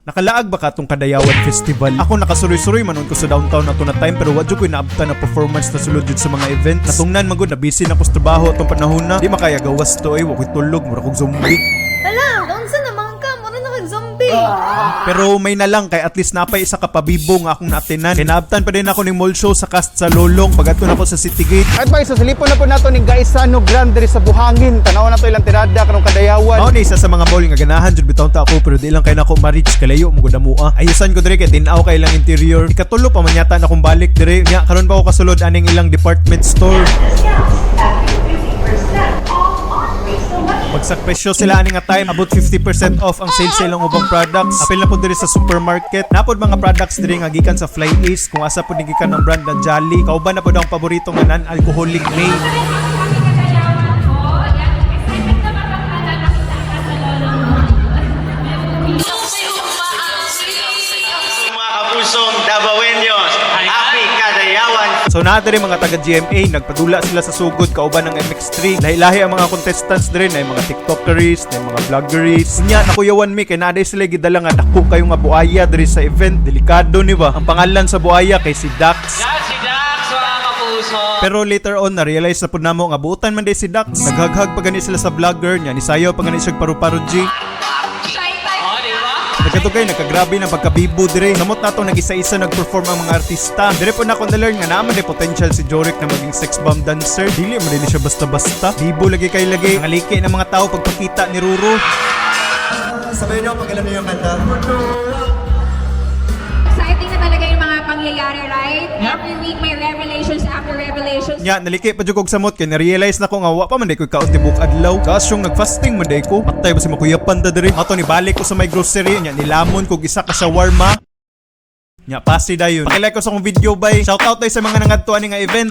Nakalaag ba ka atong Kadayawan Festival? Ako, nakasuroy-suroy man ko sa downtown ato na time, pero wa jud ko'y naabtan na performance na sulod jud sa mga events. Natungnan man gud na busy na ko sa trabaho atong panahon na. Di makaya gawas to ay wa ko'y tulog, mura kog zombie. Hala, unsa naman ka? Mura na kag zombie. Pero may na lang kay at least napay isa ka pabibo nga akong naatinan. Kay naabtan pa din ako ning mall show sa cast sa Lolong pag-adto nako sa City Gate. At pa sa silipon na po nato ning Gaisano Grand diri sa Buhangin. Tanaw na to ilang tirada karong Kadayawan. Mao ni isa sa mga mall nga ganahan jud bitaw ta ako, pero di lang kay nako ma-reach, kalayo mo gud amoa. Ayusan ko dire kay tin-aw kay ilang interior. Ikatulo pa man yata na akong balik dire. Nya karon pa ako kasulod aning ilang department store. Discounts at 50% off on great selection. Bagsak presyo sila ani nga time, abot 50% off ang sale sa ilang ubang products. Apil na pod diri sa supermarket. Napod mga products diri nga gikan sa Fly Ace, kung asa pod ni gikan ang brand na Jolly. Kauban na pod ang paborito nga non-alcoholic May. Kadayawan ko. Yan, excited na ba pag nakita ka sa lolo mo? Mga kapusong Dabawenyos, Happy Kadayawan. So naa diri mga taga GMA, nagpadula sila sa sugod kauban ng MX3. Lahi-lahi ang mga contestants diri, na mga TikTokeries, na mga vloggeries. Nya nakuyawan mi kay naa sila gidala nga dako kayo nga buaya diri sa event. Delikado ni ba? Ang pangalan sa buaya kay si Dax. Yan si Dax, mga kapuso. Pero later on, na-realize na pud namo nga buutan man di si Dax. Naghagag pa gani sila sa vlogger nya, nisayaw pa gani siya paru-paro G. Shy type. O, di ba? Nagkatugay, nagkagrabe ng pagkabibo dire. Samot na to nag-isa-isa nag-perform ang mga artista. Dire po na ako na-learn nga naman de potential si Joric na maging sex bomb dancer. Dili man din siya basta-basta. Bibo lagi kay lagi. Ang aliki ng mga tao pagpakita ni Ruru. Sabihin niyo pag alam niyo yung kanta. Exciting na talaga yung mga pangyayari, right? Every week may revelations after revelations. Nya, naliki pa jud kog samot kay na-realize na ko nga wa pa man day ko'y kaon tibok adlaw. Kasyong nagfasting man day ko. Patay ba si makuyapan ta diri. Ato ni balik ko sa may grocery nya nilamon kog isa ka shawarma. Nya pasi dayon. Paki-like ko sa akong video, bay. Shout out day sa mga nangadto ani nga event.